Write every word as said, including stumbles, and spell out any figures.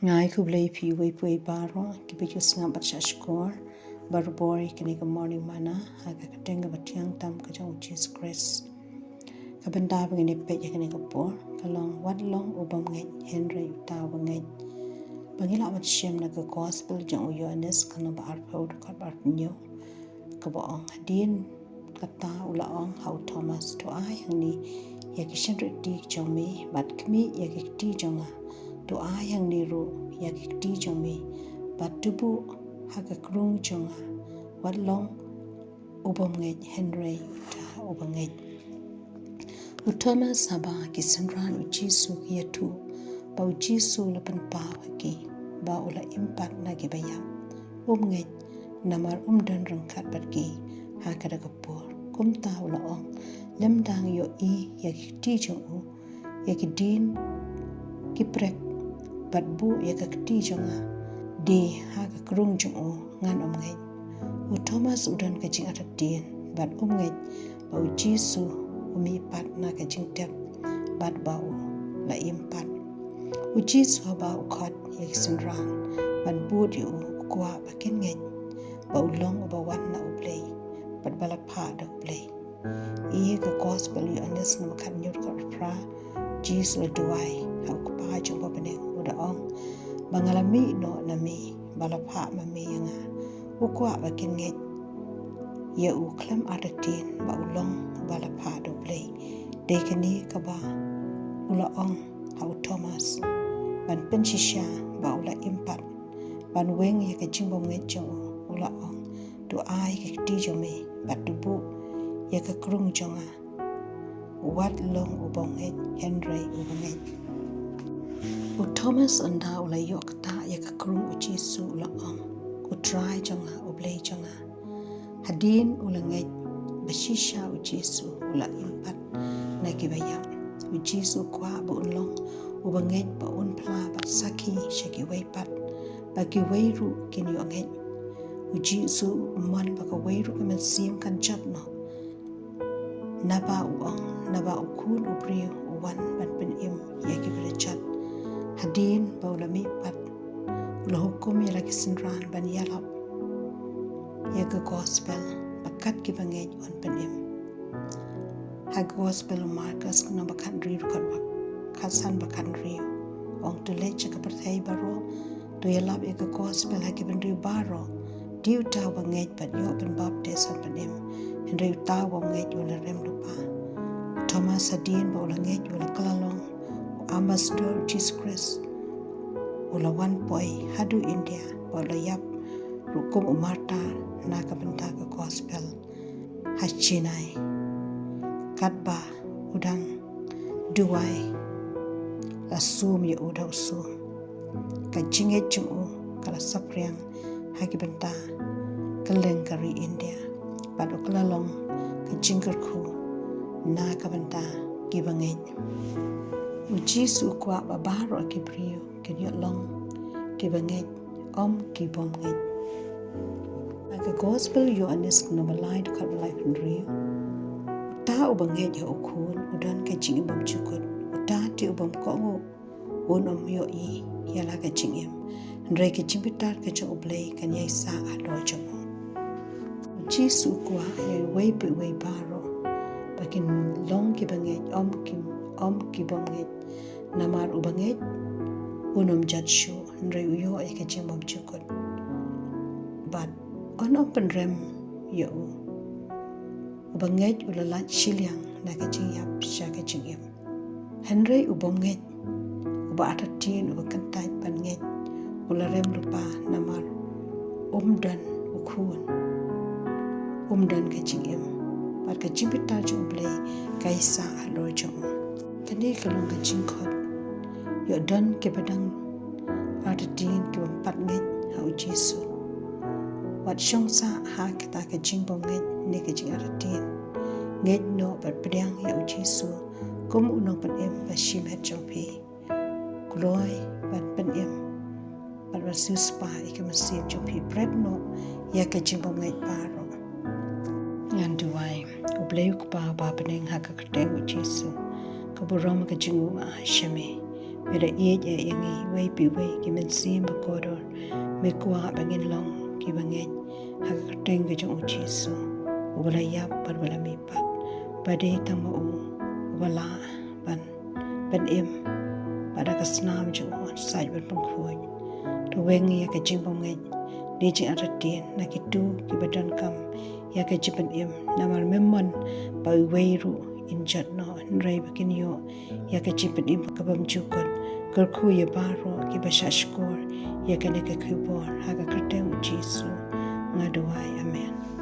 Nga ai khublei phi uwei pa uwei baroh kiba ju sngap bad shah shkor barabor ïa kane ka Morning Manna ha ka kyrteng kaba thiang tam ka jong u Jisu Khrist. Ka bynta ba ngin ïa peit ha kane ka por ka long, wat long u bym ngeit hynrei uta uba ngeit. Ba ngi lah ban shem na ka Gospel jong u Ïoannis ka lynnong ba arphew dkhot ba arphew, kaba ong, hadien kata u la ong ha u Thomas, to ai hangne ïa ki shynriti jong me bad khmih ïa ki kti jong nga. To ai hangne ruh ïa ki kti jong me bad to buh ha ka krung jong nga. Wat long u bym ngeit hynrei uta uba ngeit. U Thomas, haba ki synran u Jisu ki ïathuh ba u Jisu u la pynpaw ha ki ba u la im pat na kiba ïap, um ngeit namar um don ryngkat bad ki ha kata ka por. Kumta u la ong, lymda nga ïohi ïa ki kti jong u, ïa ki dien ki prek bad buh ïa ka kti jong nga die ha ka krung jong u, ngan ym ngeit. U Thomas u don ka jingartatien bad um ngeit ba u Jisu u mih pat na ka jingtep bad ba u la im pat. U Jisu haba u khot ïa ki synran ban bud ïa u, u kwah ba kin ngeit ba u long uba wan na U Blei bad ba la phah da U Blei. Ïa ka Gospel u Ïoannis lynnong ba khathynñiew dkhot phra, Jisu u la duwai ha u Kpa jong u ba bneng, u da ong ba nga la mih noh na me ba la phah ma me ïa nga. U kwah ba kin ngeit ïa u khlem artatien ba u long uba la phah da U Blei. Dei kane kaba u la ong ha u Thomas ban pynshisha ba u la im pat. Ban weng ïa ka jingbymngeit jong u, u la ong, to ai ki kti jong me bad to buh ïa ka krung jong nga. Wat long u bym ngeit hynrei uba ngeit. U Thomas ynda u la ïoh ktah ïa ka krung u Jisu u la ong, U Trai jong nga, U Blei jong nga. Hadien u la ngeit ba shisha u Jisu u la im pat na kiba ïap. U Jisu u kwah ba un long uba ngeit, ba un phla bad sakhi sha kiwei pat ba kiwei ruh kin ïoh ngeit. U Jisu u mon ba kawei ruh ka mynsiem kan jot noh. Naba u ong, naba u Khun u briew u wan ban pynim ïa kiba la jot. Hadien ba u la mih pat u la hukum ïa la ki synran ban ïalap ïa ka Gospel ba kat kiba ngeit yn pynim. Ha ka Gospel u Markos ka lynnong ba khathynriew dkhot ba khatsan ba khathynriew, ong, to leit sha ka pyrthei baroh, to ïalap ïa ka Gospel ha ki bynriew baroh. Dei uta uba ngeit bad ïoh pynbaptis yn pynim, hynrei uta uba ym ngeit u la rem lypa. Thomas hadien ba u la ngeit u la kylla long u ambassador u Jisu Khrist. U la wan poi haduh India ba u la ïap ruh kum u martyr na ka bynta ka Gospel ha Chennai. Katba u dang duwai la sum ïa u da u sum. Ka jingngeit jong u ka la saphriang ha ki bynta kylleng ka ri India bad u kylla long ka jingkyrkhu na ka bynta kiba ngeit. U Jisu u kwah ba baroh ki briew kin ïoh long kiba ngeit, ym ki bym ngeit. Ha ka Gospel u Ïoannis ka lynnong ba lai dkhot ba laiphew hynriew, uta uba ngeit ha u Khun u don ka jingim bymjukut. Uta te u bym kohnguh un ym ïohi ïa la ka jingim, hynrei ka jingbitar ka jong U Blei kan ïaisah halor jong u. U Jisu u kwah ïa uwei pa uwei baroh ba kin long kiba ngeit, ym ki, ym ki bym ngeit. Namar uba ngeit un ym jot shuh, hynrei u ïoh ïa ka jingbymjukut bad un ym pynrem ïa u. Uba ngeit u la lait shiliang na ka jingïap sha ka jingim. Hynrei u bym ngeit, uba artatien, uba kyntait ban ngeit, u la rem lypa namar um don u Khun, um don ka jingim, bad ka jingbitar jong U Blei ka ïaisah halor jong u. Kane ka long ka jingkhot ïoh don kiba dang artatien, ki bym pat ngeit ha u Jisu. Wat shong sah ha kata ka jingbymngeit ne ka jingartatien. Ngeit noh bad pdiang ïa u Jisu kum u Nongpynim ba shimet jong phi. Kloi ban pynim bad ban siewspah ïa ka mynsiem jong phi. Bret noh ïa ka jingbymngeit baroh. Ngan duwai. U Blei u Kpa uba ha bneng, ha ka kyrteng u Jisu, ka burom ka jingnguh nga ai sha me. Me da ïeit ïa ngi uwei pa uwei ki mynsiem ba kordor. Me kwah ba ngin long kiba ngeit ha ka kyrteng ka jong u Jisu, uba la ïap bad uba la mihpat, ba dei tang ma u uba lah ban, ban im, bad da ka snam jong u sait ban pynkhuid. To weng ïa ka jingbymngeit, ne jingartatien na kito kiba donkam ïa ka jingpynim, namar mem mon ba uwei ruh in jot noh, hynrei ba kin ïoh ïa ka jingpynim ka bymjukut. Kyrkhu ïa baroh kiba shah shkor ïa kane ka khubor, ha ka kyrteng u Jisu nga duwai, amen.